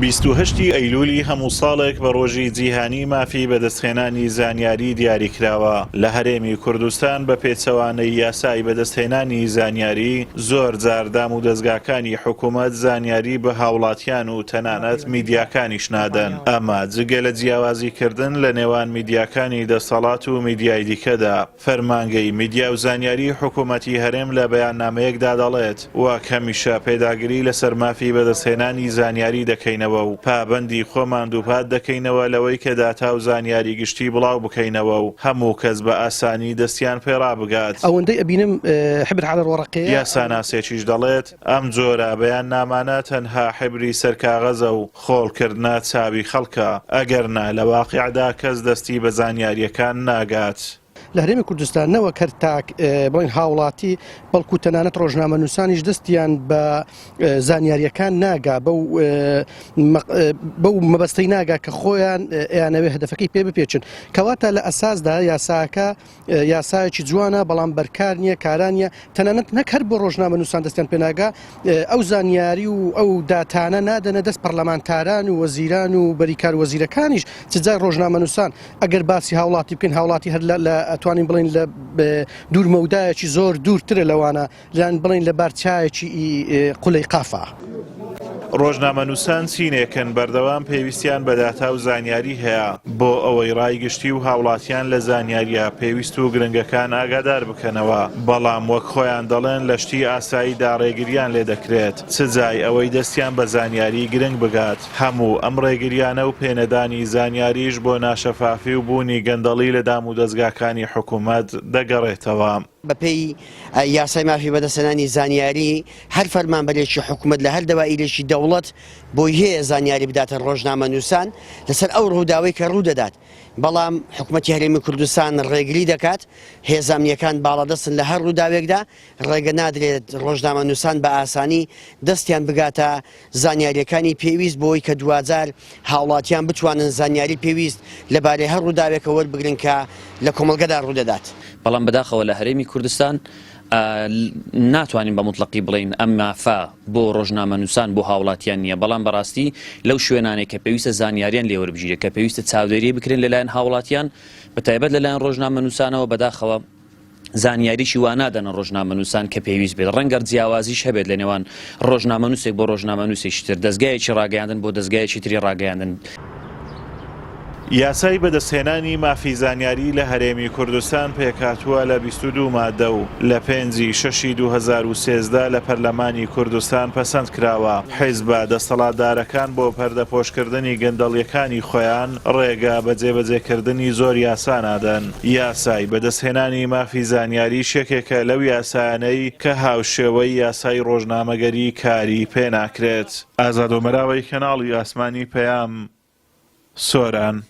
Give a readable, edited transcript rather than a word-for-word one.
28 ی ئەیلولی هەموو ساڵێک بە ڕۆژی جیهانی مافی بەدەستهێنانی زانیاری دیاریکراوە، لە هەرێمی کوردستان بە پێچەوانەی یاسای بەدەستهێنانی زانیاری، زۆر جار دامودەزگاکانی حکومەت زانیاری بە هاوڵاتیان و تەنانەت میدیاکانیش نادەن، ئەمە جگە لە جیاوازیکردن لە نێوان میدیاکانی دەسەڵات و میدیای دیکەدا. فەرمانگەی میدیا و زانیاری حکومەتی هەرێم لە بەیاننامەیەکدا دەڵێت، وەک هەمیشە پێداگری لەسەر مافی بەدەستهێنانی زانیاری دەکەینەوە و پابەندی خۆمان دووپات دەکەینەوە لەوەی کە داتا و زانیاری گشتی بڵاو بکەینەوە و هەموو کەس بە ئاسانی دەستیان پێ ڕابگات. ئەوەندەی ئەبینم حبر علی الورقەیە. یاساناسێکیش دەڵێت، ئەم جۆرە بەیاننامانە تەنها حیبری سەر کاغەزە و خۆڵکردنە چاوی خەڵکە، ئەگەرنا لە واقیعدا کەس دەستی بە زانیارییەکان ناگات. لە هەرێمی کوردستان نەوەک هەر تاک بڵێن هاوڵاتی بەڵکو تەنانەت ڕۆژنامەنووسانیش دەستیان بە زانیاریەکان ناگا بەو بەو مەبەستەی ناگا کە خۆیان ئەیانەوێ هەدەفەکەی پێ بپێچن کەواتە لە ئەساسدا یاساکە یاسایەکی جوانە بەڵام بەرکار نییە کارا نییە تەنانەت نەک هەر بۆ ڕۆژنامەنووسان دەستیان پێناگا ئەو زانیاری و ئەو داتانە نادەنە دەست پەرلەمانتاران و وەزیران و بەریکار وەزیرەکانیش چ جای ڕۆژنامەنووسان ئەگەر باسی هاوڵاتی بکەین هاوڵاتی هەر لە ئەتوانین بڵێین لە دوور مەودایەکی زۆر دوورترە لەوانە یان بڵێین لە بارچایەکی قولەی قافە. ڕۆژنامەنووسان چینێکن بەردەوام پێویستیان بە داتا و زانیاری هەیە بۆ ئەوەی ڕای گشتی و هاوڵاتیان لە زانیارییە پێویست و گرنگەکان ئاگادار بکەنەوە، بەڵام وەک خۆیان دەڵێن لە شتی ئاساییدا ڕێگرییان لێدەکرێت چ جای ئەوەی دەستیان بە زانیاری گرنگ بگات. هەموو ئەم ڕێگریانە و پێنەدانی زانیاریش بۆ ناشەفافی و بوونی گەندەڵی لە دامودەزگاکانی حکومەت دەگەڕێتەوە. بەپێی یاسای مافی بەدەستهێنانی زانیاری، هەر فەرمانبەرێکی حکومەت لە هەر دەوائیرێکی دەوڵەت بۆی هەیە زانیاری بداتە ڕۆژنامەنووسان لەسەر ئەو ڕووداوەی کە ڕوودەدات، بەڵام حکومەتی هەرێمی کوردستان ڕێگری دەکات، هێزە ئەمنییەکان باڵادەستن لە هەر ڕووداوێکدا، ڕێگە نادرێت ڕۆژنامەنووسان بە ئاسانی دەستیان بگاتە زانیارییەکانی پێویست بۆی کە دواجار هاوڵاتیان بتوانن زانیاری پێویست لەبارەی هەر ڕووداوێکەوە وەربگرن کە لە کۆمەڵگەدا ڕوودەدات. بەڵام بەداخەوە لە هەرێمی کوردستان ناتوانین بە موتڵەقی بڵێین ئەم مافە بۆ ڕۆژنامەنووسان بۆ هاوڵاتیان نییە، بەڵام بەڕاستی لەو شوێنانەی کە پێویستە زانیاریان لێ وەربگیرێت، کە پێویستە چاودێری بکرێن لەلایەن هاوڵاتیان، بەتایبەت لەلایەن ڕۆژنامەنووسانەوە، بەداخەوە زانیاریی وا نادەنە ڕۆژنامەنووسان کە پێویست بێت، ڕەنگە جیاوازیش هەبێت لە نێوان ڕۆژنامەنووسێک بۆ ڕۆژنامەنووسێکی تر، دەزگایەکی ڕاگەیاندن بۆ دەزگایەکی تری ڕاگەیاندن. یاسای بەدەستهێنانی مافی زانیاری لە هەرێمی کوردستان پێکهاتووە لە 22 مادە و لە پێنج ی شەشی 2013 لە پەرلەمانی کوردستان پەسەند کراوە. حیزبە دەستەڵاتدارەکان بۆ پەردەپۆشکردنی گەندەڵیەکانی خۆیان ڕێگە بە جێبەجێکردنی زۆر یاسا نادەن. یاسای بەدەستهێنانی مافی زانیاریش یەکێکە لەو یاسایانەی کە هاوشێوەی یاسای ڕۆژنامەگەری کاری پێناکرێت. ئازاد ئۆمەراوەی کەناڵی ئاسمانی پەیام، سۆران.